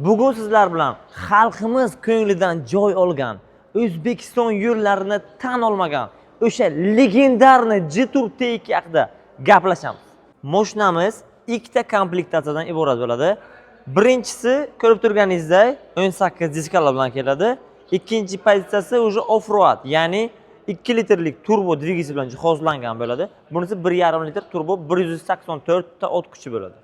Bugun sizlar bilan xalqimiz ko'nglidan joy olgan, O'zbekiston yo'llarini tan olmagan o'sha легендарный Jetour T2 haqida gaplashamiz. Moshinamiz ikkita komplektatsiyadan iborat bo'ladi. Birinchisi, ko'rib turganingizdek, 18 diskalar bilan keladi. Ikkinchi pozitsiyasi уже off-road, ya'ni 2 litrlik turbo dvigatel bilan jihozlangan bo'ladi. Bunisi 1,5 litr turbo, 184 ta ot kuchi bo'ladi.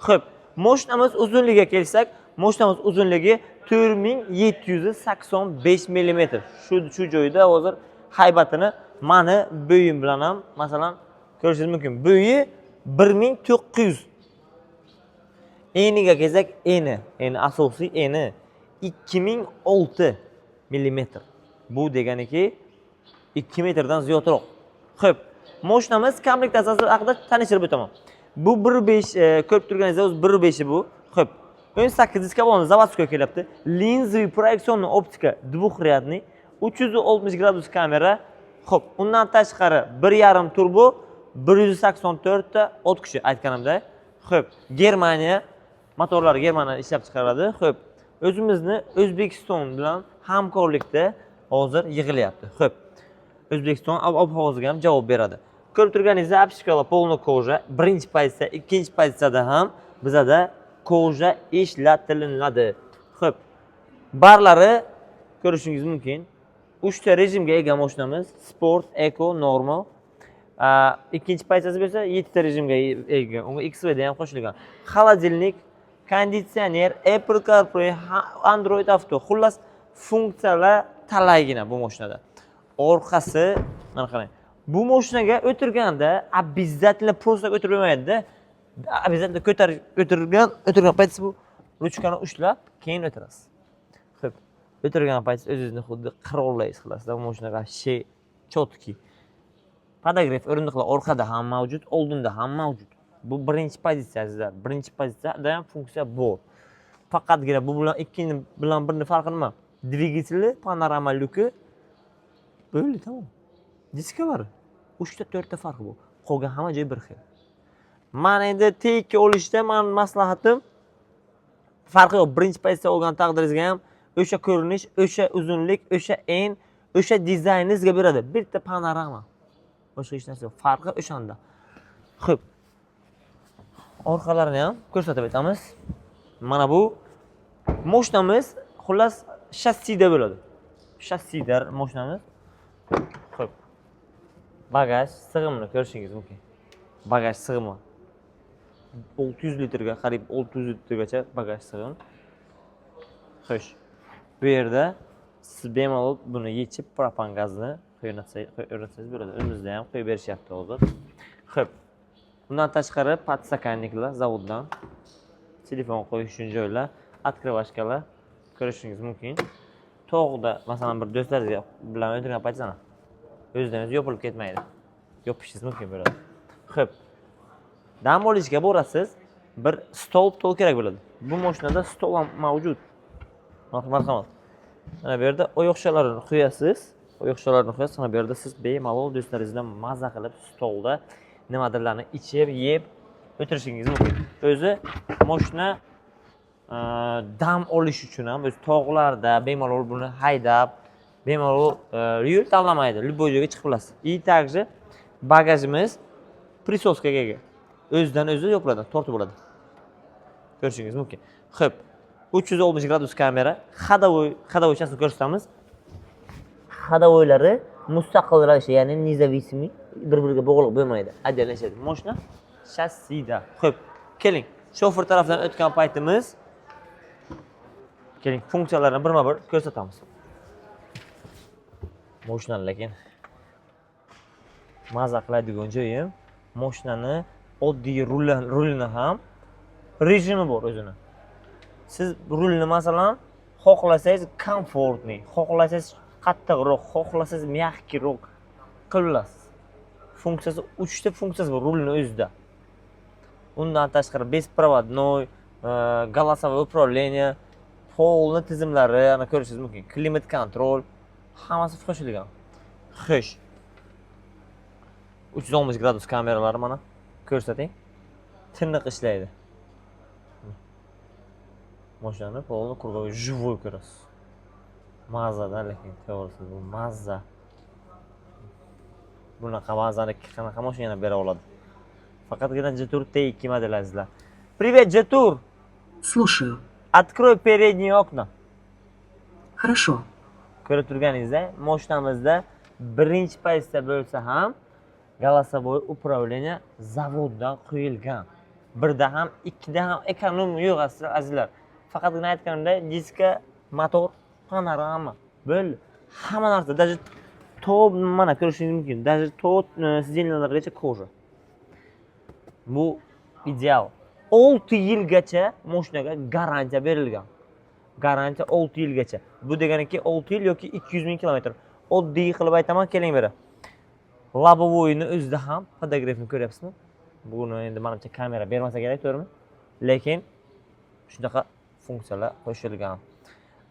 Xo'p, moshinamiz uzunligiga kelsak, moshinamiz uzunligi 4785 mm. Shu joyda hozir haybatini mani bo'yim bilan ham, masalan, ko'rishingiz mumkin. Bo'yi 1900. Eniga kelsak, eni asosiy eni 2006 millimetr. Bu deganiki 2 metrdan ziyodroq. Xo'p, moshinamiz komplektatsiyasi haqida tanishtirib o'taman. Bu 1.5, ko'rib turganingizdek, o'zi 1.5 bu. Xo'p, 18 diska bo'ladi, заводской kelyapti. Линзовый проекционный оптика двухрядный, 360 gradus kamera. Xo'p, undan tashqari 1,5 turbo, 184 ta ot kuchi, aytganimdek. Xo'p, Germaniya motorlari, Germaniyada ishlab chiqariladi. Xo'p, o'zimizni O'zbekiston bilan hamkorlikda hozir yig'ilyapti. Xo'p, O'zbekiston ob havosiga ham javob beradi. Ko'rib turganingizdek, обшивка lar полный кожа, birinchi pozitsiya, ikkinchi pozitsiyada ham bizada кожа ishlatilinadi. Xo'p, barlari ko'rishingiz mumkin. Uchta rejimga ega mashinamiz: sport, eco, normal. Ikkinchi pozitsiyasi bo'lsa yettita rejimga ega. Unga XVD ham qo'shilgan. Холодильник, konditsioner, Apple CarPlay, Android Auto. Xullas, funksiyalar talaygina bu mashinada. Orqasi, mana qarang. Bu mashinaga o'tirganda обязательно просто o'tirib bo'lmaydi-da. Обязательно ko'tarib o'tirgan paytingiz bu ruchkani ushlab, keyin o'tirasiz. Xo'p, o'tirgan paytingiz o'zingizni xuddi qirolday his qilasiz. Bu mashina вообще четкий. Подогрев o'rindiqlar orqada ham mavjud, oldinda ham mavjud. Bu birinchi pozitsiya, azizlar. Birinchi pozitsiyada ham funksiya bor. Faqatgina bu bilan ikkini bilan birini farqi nima? Dvigateli, panorama lyuki bo'ldi, tamom. Diskalari uchta, to'rtta farqi bor. Qolgan hamma joy bir xil. Man endi T2 olishda man maslahatim, farqi yo'q. Birinchi pozitsiya olgan taqdiringizga ham o'sha ko'rinish, o'sha uzunlik, o'sha en, o'sha dizaynni sizga beradi. Bitta panorama. Boshqa hech narsa yo'q. Farqi o'shanda. Xo'p. Orqalarini ham ko'rsatib o'tamiz. Mana bu moshinamiz, xullas, shassida bo'ladi. Shassida moshinamiz. Xo'p. Bagaj sig'imini ko'rishingiz mumkin. Bagaj sig'imi 600 litrga, qariyb 600 litrgacha bagaj sig'im. Xo'sh. Bu yerda siz bemalol buni yechib, propan gazni o'rnatsangiz bo'ladi. O'zimizda ham qo'yib berishyapti hozir. Xo'p. Undan tashqari подстаканник lar zavoddan, telefon qo'yish uchun joylar, открывашка lar ko'rishingiz mumkin. Tog'da, masalan, bir do'stlaringizga bilan o'tirgan paytingiz ana o'zidan o'zi yopilib ketmaydi. Yopishingiz mumkin bo'ladi. Xo'p. Dam olishga borasiz, bir stol kerak bo'ladi. Bu mashinada stol ham mavjud. Marhamat. Mana bu yerda oyoqchalarini qo'yasiz. Oyoqchalarni qo'yasiz. Mana bu yerda siz bemalol do'stlaringiz bilan maza qilib stolda nimadirlarni ichib, yeb o'tirishingiz mumkin. O'zi moshina dam olish uchun ham, o'zi tog'larda bemalol buni haydab, bemalol yo'l tanlamaydi. Любой joyga chiqib olasiz. И также bagajimiz присоска ga ega. O'zidan o'zi yopiladi, tortib oladi. Ko'rishingiz mumkin. Xo'p, 360 gradus kamera, ходовой chasini ko'rsatamiz. Ходовой lari mustaqil ravishda, ya'ni независимый, bir-biriga bog'liq bo'lmaydi. Отдельно ishlaydi. Moshina shassida. Xo'p, keling. Shofer tarafdan o'tgan paytimiz, keling, funksiyalarni birma-bir ko'rsatamiz. Moshinani lekin maza qiladigan joyim, moshinani oddiy rulini ham rejimi bor o'zini. Siz rulni, masalan, xohlasangiz комфортный, xohlasangiz qattiqroq, xohlasangiz мягкий roq qilasiz. Funksiyasi, uchta funksiyasi bor rulni o'zida. Undan tashqari беспроводной, голосовое управление, полный tizimlari, ana ko'rishingiz mumkin. Климат контроль hammasi qo'shilgan. Xo'sh. 360 gradus kameralari, mana ko'rsating. Tiniq ishlaydi. Mashinani полный круговой, живой ko'rasiz. Mazada, lekin to'g'risi bu mazza. Bunaqa mazani qanaqa mashina bera oladi? Faqatgina Jetour T2 modeli, azizlar. Привет, Jetour. Слушаю. Открой передние окна. Хорошо. Ko'rib turganingizdek, mashinamizda birinchi paytda bo'lsa ham голосовой управление zavoddan qo'yilgan. Birda ham, ikkida ham эконом yo'q, azizlar. Faqatgina aytganimdek, diska, motor, panorama bo'ldi. Hamma narsa, даже top, mana ko'rishingiz mumkin, даже top сиденья largacha кожа. Bu ideal. 6 yilgacha mashinaga garantiya berilgan. Garantiya 6 yilgacha. Bu deganiki, 6 yil yoki 200 000 kilometr. Oddiy qilib aytaman, keling beri. Лобовой ni o'zida ham подогрев ni ko'ryapsizmi? Buni endi manimcha kamera bermasa kerak, to'g'rimi? Lekin shunaqa funksiyalar qo'shilgan.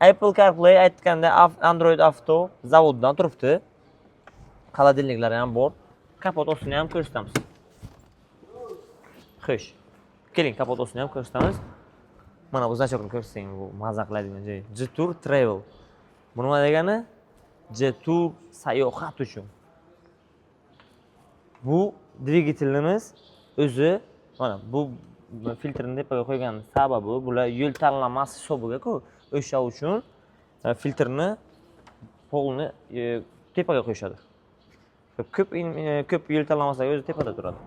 Apple CarPlay, aytganda Android Auto zavoddan turibdi. Холодильник lari ham bor. Kapot ostini ham ko'rsatamiz. Xo'sh, keling, kapot ostini ham ko'rsatamiz. Mana bu значок ni ko'rsating, bu maza qiladigan joy. Jetour Travel. Bu nima degani? Jetour sayohat uchun. Bu dvigatelimiz o'zi, mana bu filtrni tepaga qo'ygan sababi, bular yo'l tanlamas hisobiga-ku, o'sha uchun filtrni polni tepaga qo'yishadi. Ko'p yo'l tanlamaslar o'zi tepada turadi.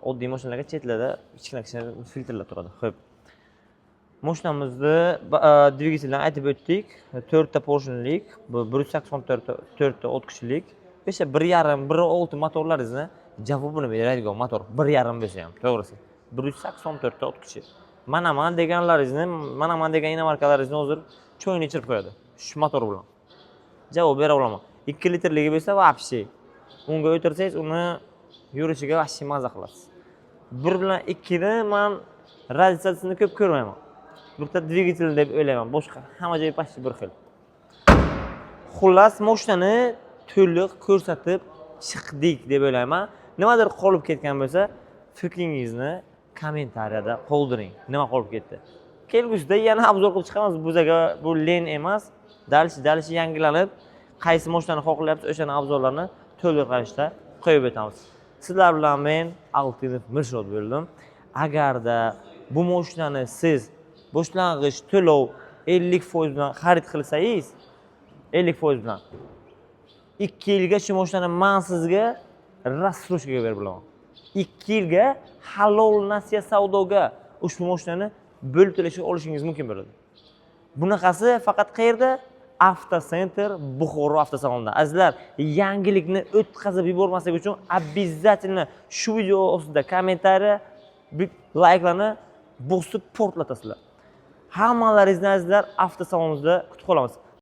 Oddiy mashinalarga chetlarda kichkina kichkina filtrlar turadi. Xo'p. Mashinamizni dvigatelini aytib o'tdik. To'rtta поршень lik, bu 184 to'rtta ot kuchlik. O'sha 1,5, 1,6 motorlaringizni javobini beradigan motor, 1,5 bo'lsa ham, to'g'risi. 184 ta ot kuchi. Manaman deganlaringizni, manaman degan иномарка laringizni hozir choyini ichirib qo'yadi shu motor bilan. Javob bera olaman. 2 litrligi bo'lsa вообще. Unga o'tirsangiz, uni yurishiga вообще maza qilasiz. 1 bilan 2ni man разница sini ko'p ko'rmayman. Bitta dvigatel deb o'ylayman. Boshqa hamma joyi почти bir xil. Xullas, mashinani to'liq ko'rsatib chiqdik deb o'ylayman. Nimadir qolib ketgan bo'lsa, fikringizni kommentariyada qoldiring. Nima qolib ketdi? Kelgusida yana обзор qilib chiqamiz. Buzaga bu лень emas. Дальше, дальше yangilanib, qaysi mashinani xohlayapsiz, o'shani обзор larni to'liq ravishda qo'yib o'tamiz. Sizlar bilan men Altinov Mirshod bo'ldim. Agarda bu mashinani siz boshlang'ich to'lov 50% bilan xarid qilsangiz, 50% bilan 2 yilga shu mashinani man sizga рассрочка ga berib bilaman. 2 yilga halol nasiya savdoga ushbu mashinani bo'lib to'lashga olishingiz mumkin bo'ladi. Bunaqasi faqat qayerda? Avtocenter Buxoro avtosalonida. Azizlar, yangilikni o'tkazib yubormaslik uchun обязательно shu video ostida kommentariya, layklarni bosib portlatasizlar. Hammalaringizni, azizlar, avtosalonimizda kutib qolamiz.